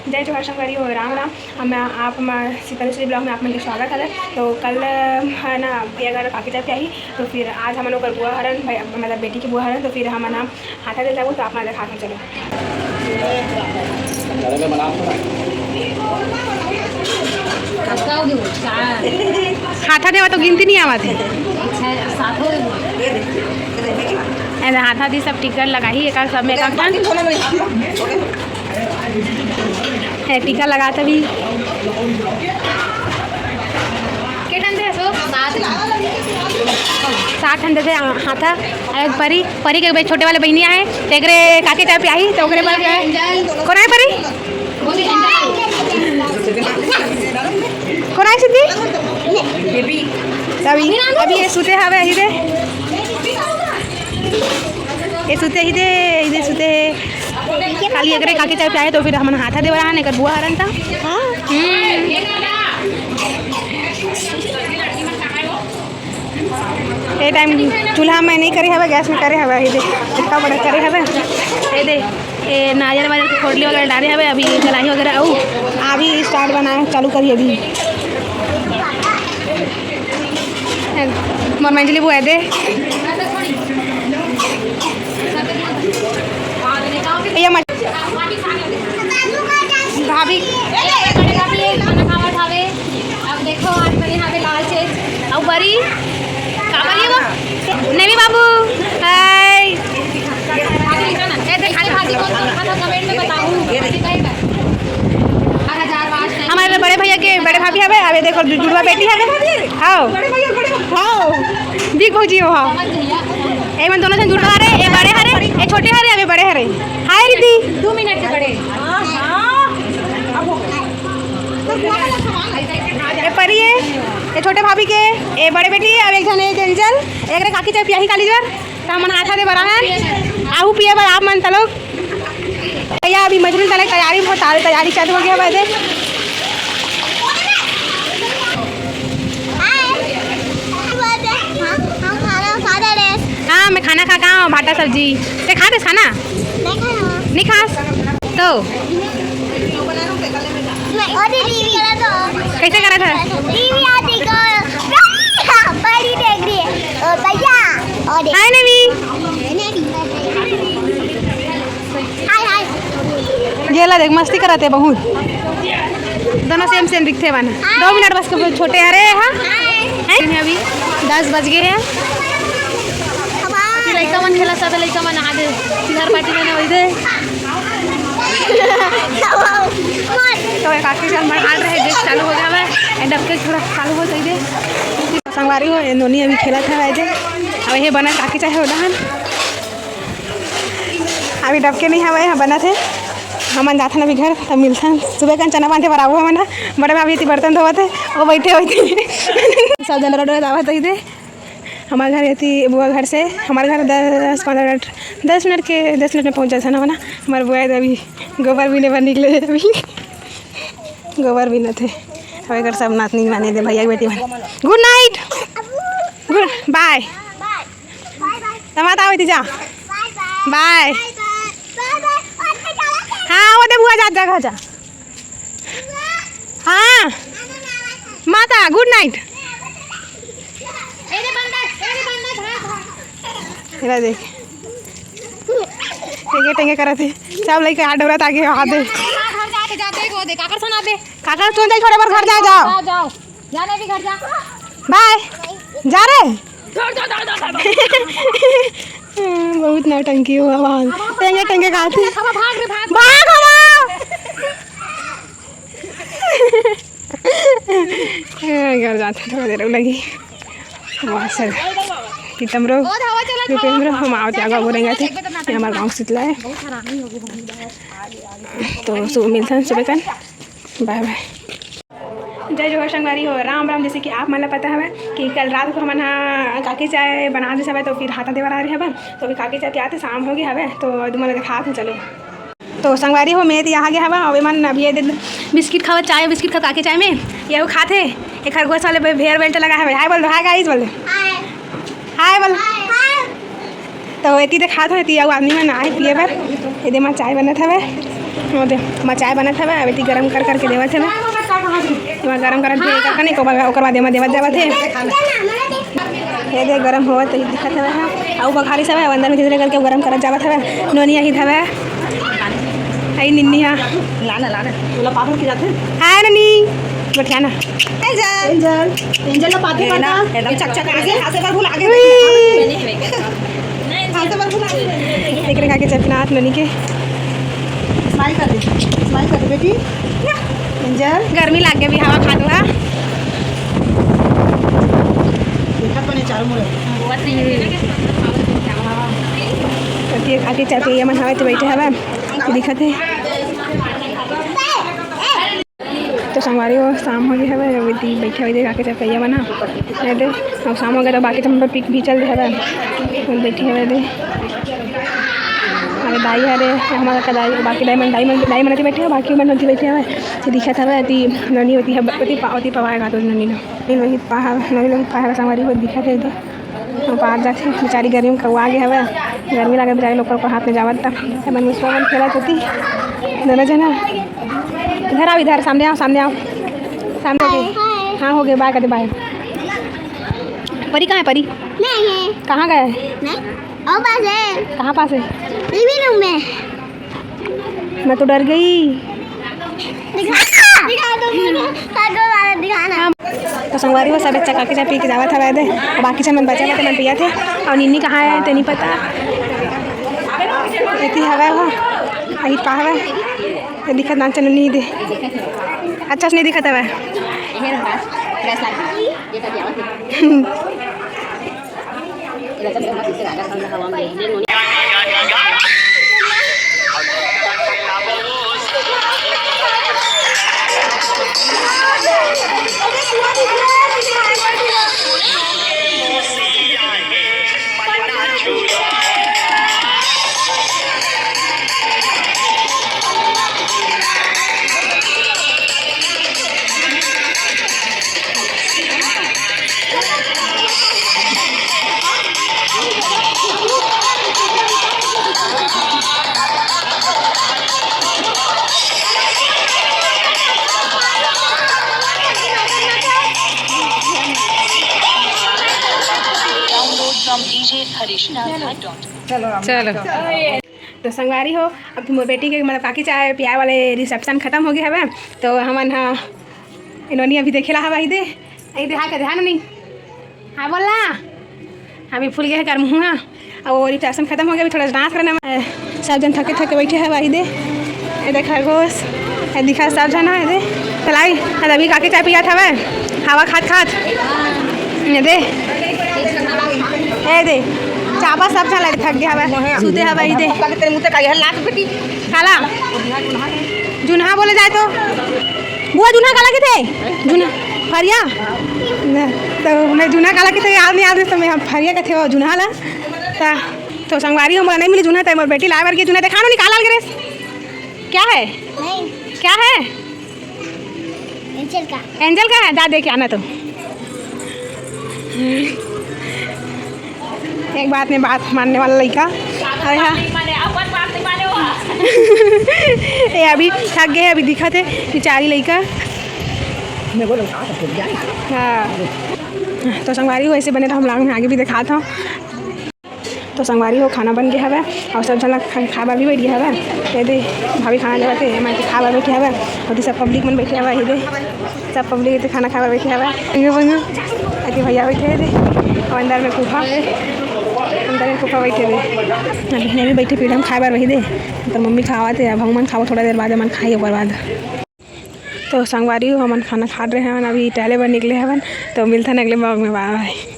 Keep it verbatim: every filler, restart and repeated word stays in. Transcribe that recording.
जय जोहार संगवारी हो, राम राम। हम आप मन शीतल श्री vlog में आप मन के स्वागत हवे। तो कल, अ, है ना, भैया घर काकी चाय पियाही, तो फिर आज हमन ओकर बुआ हरन, भैया, मतलब बेटी के बुआ हरन, तो फिर हमन ह हाथा दे जाबो, तो आप मन देखा के चलो। हाथा देवा तो गिनती नहीं आवत है। ऐसे हाथा दी सब टिकट लगाही, एक सब में एक ठन। है, टीका लगात अभी। के ठन दे सो? सात। सात ठन देथे हाथा। अरे परी, परी के भाई छोटे वाले बहिनी आहे, तेकरे काकी चाय पियाही, तो ओकरे बर के कोन आहे परी? कोन आहे सिद्धि? अभी, अभी ये सुते हवे, अही दे। ये सुते ही दे, इधर सुते हे। खाली एकरे काकी चाय पियाहे तो फिर हमन हाथा देवरा हन, एकर बुआ हरन ता। हाँ। हम्म। ये टाइम चूल्हा में नहीं करे हवे, गैस में करे हवे। ये दे, इतना बड़ा करे हवे। ये दे, ये नारियल वारियल के खोडली वगैरह डारे हवे, अभी जलाही वगैरह। अउ अभी start बनाए चालू करी अभी। मोर मंजली बुआ दे। ये मत। भाभी। अब देखो, आज बने हवे लाल चेज। अउ बरी, का बरी वो? नेवी बाबू, हाय। ए, देख, खाली भाभी कौन कौन खाता, comment में बताओ। हमारे बड़े भैया के बड़े भाभी हवे, अबे देखो, जु-, जुड़वा बेटी हवे। हाओ। हाओ। दिख भौजी हो, हाओ। ए मन दोनों जन जुड़वा हरे, ए बड़े हरे, ए छोटे हरे, अबे बड़े हरे। हाय रिद्धि। दो मिनट के बड़े। ए परी है, ए छोटे भाभी के, ए बड़े बेटी, अब एक जन ए जंजल, एकरे काकी चाय पियाही काली जर। त हमन हाथा दे बर आहन, आहू पिए बर आप मन तलोक। भैया अभी मजरून तले तैयारी हो, तारे तैयारी चालू हो गया वैसे। हाँ, मैं खाना खा के आऊँ, भाटा सब्जी। ते खा दे खाना? नहीं खाना। नहीं खास? तो? नहीं, और दीदी। कैसे करा था? दीदी, आ देखो। बड़ी देख रही है। ओ, भैया, और देख। हाय, नेवी। हाय, हाय। ये ला देख, मस्ती करत हे बहुत। दोनों same same दिखथे बना। हाय। दो मिनट बस के छोटे हरे, हाँ? हाय। हैं? अभी दस बज गए हैं। अभी लइका मन खेला, सब लइका मन आ गए। घर पार्टी में वही दे। तो एक आखिरी जन मन हाल रहे, देख चालू हो जावे। ए डबके थोड़ा चालू हो जाइए। संगवारी हो, ए नोनी अभी खेलत हे, आए दे। अब ये बना काकी चाय हो डहन। अभी डबके नहीं हवे, यहाँ बनत हे। हमन जाथन अभी घर, तब मिलथन। सुबह कन चना बांधे बर आबो हमन ह। बड़े भाभी एती बर्तन धोवत हे, वो बैठे होती। सब जन रोड में आवत ही दे। हमारे घर एती बुआ घर से, हमारे घर दस पन्द्रह मिनट, दस मिनट के, दस मिनट में पहुँच जाथन हमन ह। हमारे बुआ अभी गोबर बीने बर निकले हे अभी। गोबर बीनत हे। अब एकर सब नातनी माने दे भैया के बेटी मन। Good night। Good, bye। त मत आवे ती जा। Bye। हाँ, वो दे बुआ जा, जा, जा। हाँ। माता, good night। एला देख। टेंगे टेंगे करत हे। सब लइका हाथ डोरत आगे हाथ दे। घर जाके जाते ही को दे, काकर सुना दे। काकर सुन दे, थोड़े बार घर जा जाओ। जा, जाओ। जा, नेवी घर जा। Bye। जा रे। बहुत नौटंकी हुआ वहाँ। टेंगे टेंगे गाते। भाग रे, भाग। भाग हवा। घर जाते थोड़ा देर लगी। वहाँ से पीतम रो, रुपेम रो, हम आवत आगा बोलेंगे थे। ये हमारे गाँव शीतला है। तो सुबह मिलते हैं सुबह कन। Bye bye। जय जोहार संगवारी हो, राम राम। जैसे कि आप मन ला पता हवे कि कल रात को हमन हा काकी चाय बना दे हवे, तो फिर हाथा देवर आ रहे हवे, तो फिर काकी चाय के आते शाम हो गए हवे, तो तुमन ला दिखात हूँ, चलो। तो संगवारी हो, मैं तो यहाँ गया हवा, अबे मन अभी ये दे बिस्किट खावा, चाय बिस्किट खा काकी चाय में, ये वो खाते, एक खरगोश वाले बे-, भेड़ बेल्ट लगा हवे। हाय बोल दो, हाय गाइस बोल दो। हाय बोल। तो एती दिखात हो, एती अउ आदमी मन आए पिए बर, एदे मा चाय बनत हवे। वो दे, मचाय बनत हवय, अभी ती गरम कर करके देवत हवय। एमा गरम करत हे, करके नहीं, ओकर बाद, ओकर बाद एमा देवत जावत हे। ये दे, गरम होवत हे, दिखत हवय हा। अउ बघारी सब हे, अंदर में धीरे करके गरम करत जावत हवय। नोनी आही हवय। आई निन्नी हा। लाना, लाना। तोला पापड़ खिलाते हैं। हाय नोनी। बठिया ना। एंजल। एंजल। एंजल ला पाते ये ना, पड़ता। एकदम चकचका के हाथे पर भुला के उई। हाथे पर भुला के। एकरे खा के चपनात ननी के। Smile कर दे, smile कर दे बेटी। एंजल। गर्मी लाग गे, अभी हवा खात हुआ। देखत बने चारों मुड़े। अभी आगे चल के ये मन हवा तो बैठे हवा, दिखत है। तो संगवारी हो, शाम हो गे हवय, अभी ती बइठे हवय, दे, आके चपकैया बना। ये दे, अब शाम हो गे, तो बाकी तो हम लोग पिक भी चल दे हवय। हम बइठे हवय, दे। अरे दाई हरे, हमारा का दाई, बाकी दाई मन, दाई मन, दाई मन होती बइठे हवय, बाकी मन होती बइठे हवय। तो दिखत हवय, अति ननी होती है, अति पा-, अति पवाएगा तो ननी ना। ननी लोग पा-, ननी लोग पा-, संगवारी हो दिखत है, दे। पार जाथे, बेचारी गर्मी में कउआ गे हवय, गर्मी लागे बेचारी लोग ऊपर हाथ में जावत त। एमन मुसवा मन खेलत होती, दोनों जना। इधर आओ, इधर, सामने आओ, सामने आओ, सामने आओ। हाय, हाय। हाँ, हो गए, बाय कर दे, बाय। परी कहाँ है, परी? नहीं है। कहाँ गया है? नहीं, वो पास है। कहाँ पास है? लिविंग रूम में। मैं तो डर गई। दिखा, दिखा दो, दिखा दो, वाला दिखाना। तो संगवारी हो, सब एक चक्का के चाय पी के जावत हवय दे। बाकी सब मन बचे बचे मन पियत हे। अउ निन्नी कहाँ है, ते नहीं पता। एती हवय हो, अही पा हवय। ये दिखत नान चलो नहीं दे। अच्छा से नहीं दिखत हवय। Download from D J Harishnath dot com। चलो। तो संगवारी हो, अब मोर बेटी के मतलब काकी चाय पियाए वाले रिसेप्शन खत्म हो गया हवय, तो हमन हा इनोनी अभी देखे ला हवा ही दे, आई दे, हाँ कह दे, हाँ नोनी, हाँ बोल ना, अभी फूल गया है कर मुँह, अब वो रिसेप्शन खत्म हो गया, अभी थोड़ा डांस करना है, सब जन थके थके बैठे हवा ही दे। ये देख खरगोश, ये दिखा सब झन हे दे। चलाई, आज अभी काकी चाय पियात हवय, हवा खात खात। ये दे, ये दे, चापा सब झन लगे थक गया हवय, सूते हवय ये दे। तेरे मुंह से का यह लात बेटी। काला? जुनहा बोले जाए तो? बुआ जुनहा काला किथे? जुनहा, फरिया? न, तो मैं जुनहा काला किथे याद नहीं आते तो मैं हम फरिया कथे हो जुनहा ला। ता, तो संगवारी हो मोला नहीं मिली जुनहा, ते मोर बेटी लाए बर के जुनहा देखा नो निकाल आल गिरेस। क्या है? नहीं। क्या है? एंजल का। एंजल का है, जा दे के आना तो। एक बात में बात मानने वाला लइका। अरे हाँ। ए, अभी थक गए, अभी दिखत हे बेचारी लइका। हाँ, तो संगवारी हो, ऐसे बने तो हम लोग में आगे भी दिखात हूँ। तो संगवारी हो, खाना बन गया हवय अउ सब झन ला खा-, खाए बर भी बैठ गया हवय। ये दे, भाभी खाना लेवत हे, मैं खाए बर बैठे हवय। अउ सब पब्लिक मन बैठे हवय, ये दे, सब पब्लिक एती खाना खाए बर बैठे हवय। पंगू, पंगू, एती भैया बैठे हे दे, अउ अंदर में फूफा, अंदर में फूफा बैठे हे दे। अभी नहीं भी बैठे पीढ़ा में खाए बर वही दे, पर मम्मी खावत हे, अब हमन खाबो थोड़ा देर बाद, हमन खाई ओकर बाद। तो संगवारी हो, हमन खाना खात रहे हन, अभी टहले बर निकले हवन, तो मिलथन अगले vlog में, bye bye।